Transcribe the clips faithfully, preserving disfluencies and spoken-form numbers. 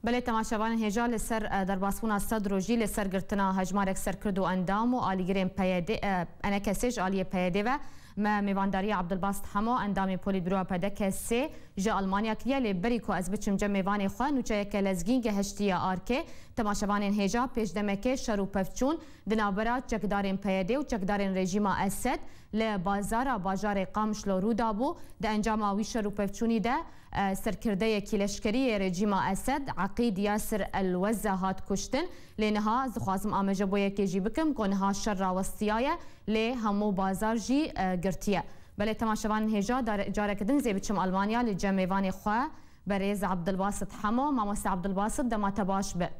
Belê temaşevanên hêja, li ser, e, derbasbûna sed rojî, li ser girtina hejmarek serkird û endam û alîgirên P Y D, e, ENKSê ji aliyê P Y D ve me mêvandariya Abdulbasit Hemo, endamê Polîtbüroya P D K S'ê ji Almanya kiriye, lê berî ku ez biçim cem mêvanê xwe, nûçeyeke lezgîn gehiştiye arkê. Temaşevanên hêja, pêş demekê şer û pevçûn di navbera çekdarên P Y D û çekdarên rejîma Esed li bazara bajarê Qamişlo rû dabû. Di encama wî şer û pevçûnî de, e, serkirdeyekî leşkerî yê rejîma Esed, Eqîd Yasir El Wezza, hat kuştin. Lê niha ez dixwazim ameje bo yekê jî bikim ku niha şer rawestiyaye, lê hemû bazar jî, e, girtiye. Belê temaşevanên hêja, dar-, careke din zê biçim Almanya li cem mêvanê xwe, berêz Abdulbasit Hemo. Mamoste Abdulbasit, dema te baş be.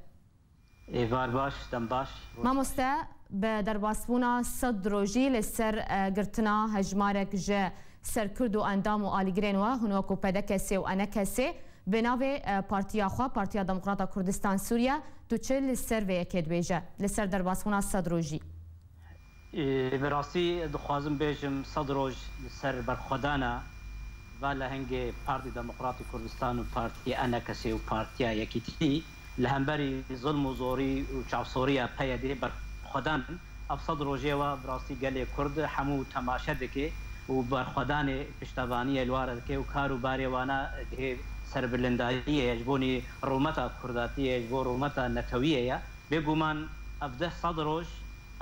Êvar baş, dem baş. Mamoste, bi derbasbûna sed rojî li ser, e, girtina hejmarek ji serkird û endam û alîgirên we, hûn wekû P D K S'ê û ENKSê, bi navê, e, partiya xwe, Partiya Demokrata Kurdistan Sûriye, tu çi li ser vê yekê dibêje, li ser derbasbûna sed rojî? Ê, bi rastî dixwazim bêjim, sed roj li ser berxwedana va lehengê Partî Demokratî Kurdistan û Partî ENKSê û Partiya Yekîtî li hemberî zilm û zorî û çavsoriya P Y D'ê berxwedan in. Ev sed rojê wa bi rastî gelê Kurd hemû temaşe dike û berxwedanê piştevaniyê li wa re dike û kar û barê wana dihê serbilindayiyê ye ji bonî rûmeta Kurdatiyê, ji bo rûmeta netewiyê ye. Bêguman ev deh sed roj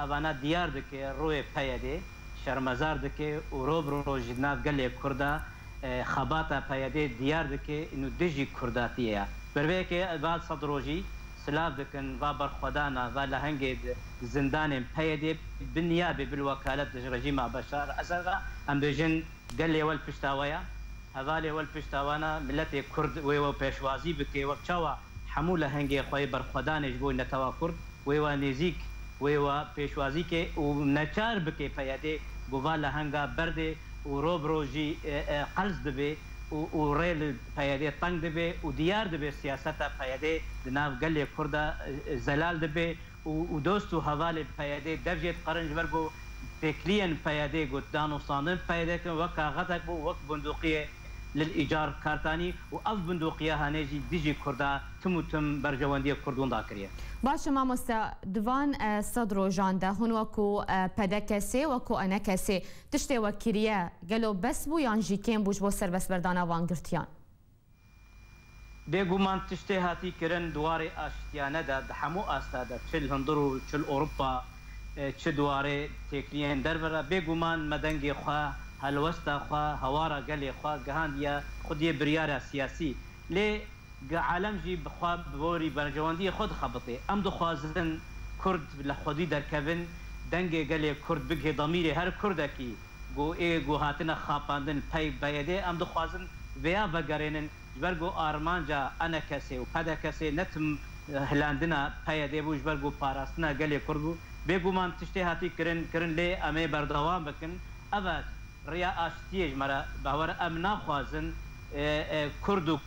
evana diyar dike rûyê P Y D'ê şermezar dike û ro bi roj ji nav gelê Kurda, e, xebata P Y D'ê diyar dike û dijî Kurdatiyê ye. Ber vê yekê va sed rojî silav dikin, va berxwedana, va lehengê di, di zindanên P Y D'ê bi niyabê, bil wekalet ji rejîma Beşar Esed re, em bêjin, gelê we li pişta we ye, hevalê we li pişta we ne, miletê Kurd wê we pêşwazî bike, wek çawa hemû lehengê xwe yê berxwedanê ji bo netewa Kurd wê we nêzîk, wê we pêşwazî ke û neçar bike P Y D ku va lehenga berdê û ro bi ro jî, e, e, qels dibe û, û rê li P Y D teng dibe û diyar dibe siyaseta P Y D di nav gelê Kurda, e, e, zelal dibe. û, û dost û hevalê P Y D dev jê diqerin, ji ber ku têkiliyên P Y D ku danûstandin P Y D kirin wek kaxezek bû, wek bindûqiyê li îcar kartanî û ev bindûqiya hanê jî dijî Kurda tim û tim berjewendiyê Kurd winda kiriye. Baş e mamoste, di van, e, sed rojan de hûn wekû, e, P D K S'ê, wekû E N K S'ê tiştê we kiriye, gelo bes bû yan jî kêm bû ji bo serbestberdana van girtiyan? Bêguman tiştê hatî kirin di warê aştiyane de, di hemû asta de, çi li hundir û çi li Ewropa, e, çi di warê têkiliyên derve re, bêguman me dengê xwe, helwesta xwe, hewara gelê xwe gihandiye xwediyê biryara siyasî. Lê gi-, alem jî bi xwe bi borî berjewendiyê xwe dixebitê. Em dixwazin Kurd li xwedî derkevin, dengê gelê Kurd bigihê demîrê her Kurdekî. Ku ê ku hatine xapandin pey P Y D, em dixwazin vêya vegerênin, ji ber ku armanca E N K S'ê û P D K S'ê ne tim hilandina P Y D bû, ji ber ku parastina gelê Kurd bû. Bêguman tiştê hatî kirin, kirin, lê em ê berdewam bikin. Ev e riya aştiyê ji me re bawer e. Em naxwazin, e, e, Kurd û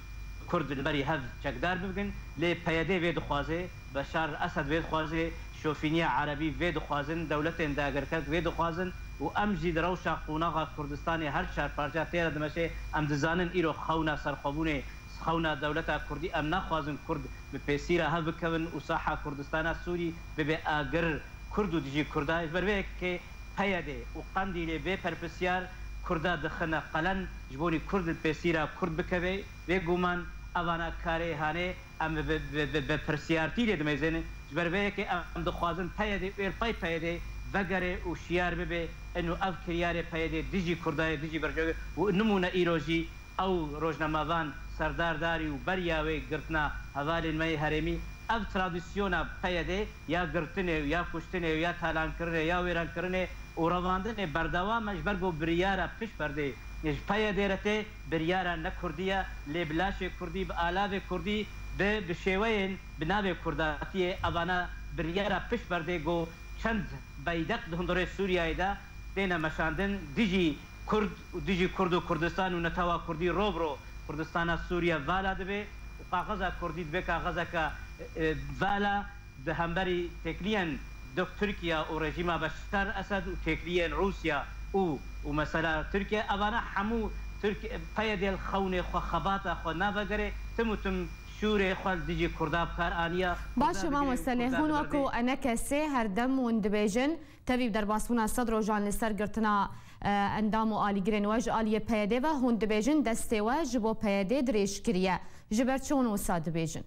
Kurd li berî hev çekdar bibin, lê P Y D vê dixwaze, Beşar Esed vê dixwaze, şofîniya erebî vê dixwazin, dewletên dagirker vê dixwazin û em jî di rewşa qonaxa Kurdistanê her çar parça tê re dimeşe. Em dizanin îro xewna serxwebûnê, xewna dewleta Kurdî, em naxwazin Kurd bi pêsîra hev bikevin û saha Kurdistana Sûrî bibe agir Kurd û dijî Kurda. Ji ber vê yekê P Y D û Qendîlê vê berpirsiyar Kurda dixine qelen, ji bo nî Kurd li pêsîra Kurd bikeve. Bêguman evana karê hanê em bi, bi, bi, bi pirsiyartî lê dimêzênin. Ji ber vê yekê em dixwazin P Y D û êrpey P Y D vegere û şiyar bibe. Ino ev kiryarê P Y D dijî Kurda ye, dijî berjewê û nimûne îro jî ew rojnamevan Serdar Darî û beriya wê girtina hevalên me yê herêmî, ev tradisyona P Y D ya girtinê û ya kuştinê û ya talankirinê, ya wêrankirinê û revandinê berdewam e, ji ber ku biryara pişt perdê ji P Y D re tê, biryara ne kurdî ye, lê bi laşê kurdî, bi alavê kurdî, bi, bi şêweyên bi navê kurdatiyê, evana biryara pişt perdê ku çend beydeq di hundirê Sûriyeyê de têne meşandin, dijî Kurd û dijî Kurd û Kurdistan û netewa Kurdî ro bi ro Kurdistana Sûriye vala dibe û kaxeza Kurdî dibe kaxezeke, e, vala di hemberî têkiliyên dok Tirkiye û rejîma Beşar Esed û têkiliyên Rûsya û, û mesela Tirkiye. Evana hemû Tirk-, P Y D li xewnê xwe, xebata xwe navegere, tim û tim şûrê xwe dijî Kurda bi kar aniye. Baş e, Kurda mamoste, lê hûn wekû enekesê her dem hûn dibêjin, tevî bi derbasbûna sed rojan li ser girtina, e, endam û alîgirên we ji aliyê P Y D ve, hûn dibêjin destê we ji bo P Y D dirêj kiriye. Ji ber çi hûn wisa dibêjin?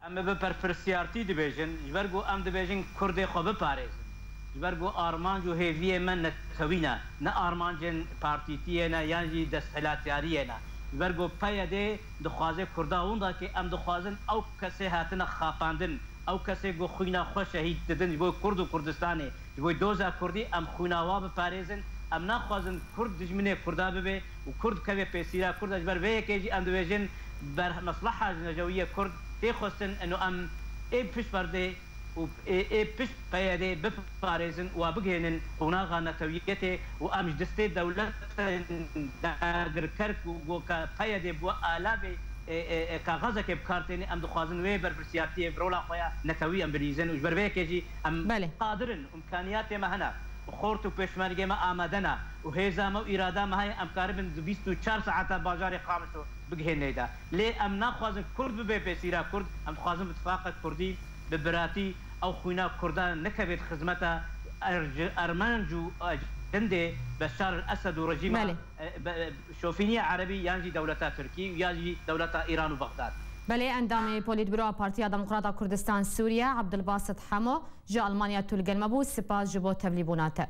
Em bi berpirsiyartî dibêjin, ji ber ku em dibêjin Kurdê xwe biparêzin. Ji ber ku armanc û hêviyê me netewî ne, ne armancên partîtiyê ne yan jî desthilatdariyê ne. Ji ber ku P Y D dixwaze Kurda winda ke em dixwazin ew kesê hatine xapandin, ew kesê ku xwîna xwe şehîd didin ji bo Kurd û Kurdistanê, ji bo doza Kurdî em xwîna wa biparêzin. Em naxwazin Kurd dijminê Kurda bibe û Kurd bikeve pêsîra Kurda. Ji ber vê yekê jî em dibêjin ber mesleha jinecewiyê Kurd tê xwestin, ino em ê pişt perdê û ê, ê pişt P Y D biparêzin û a bigihênin qonaxa netewiyetê û em ji destê dewletên dagirker ku, ku ka P Y D bû alavê, e, e, e, kaxezekê bi kar têne, em dixwazin wê berpirsiyartiyê bi rola xwe ya netewî em bilîzin û ji ber vê yekê jî em Belê. qadir in, îmkaniyatê me hene, xort û pêşmergê me amade ne û hêza me û îrada me heye, em karibin di bîst û çar saeta bajarê Qamişlo bigihênê de. Lê em naxwazin Kurd bibe pêsîra Kurd, em dixwazin bi tifaqek Kurdî, bi biratî ew xwîna Kurda nekeve di xizmeta erc-, Ermenc û ecindê Beşar el Esed û rejîma, Belê. e, be-, e, şofîniya Erebî yan jî dewleta Tirkî û ya jî dewleta Îran û Bexdad. Belê, endamê Polîtbüroa Partiya Demokrata Kurdistan Sûriye, Abdulbasit Hemo, ji Almanya tu li gel me bû. Sipas ji bo tevlîbûna te.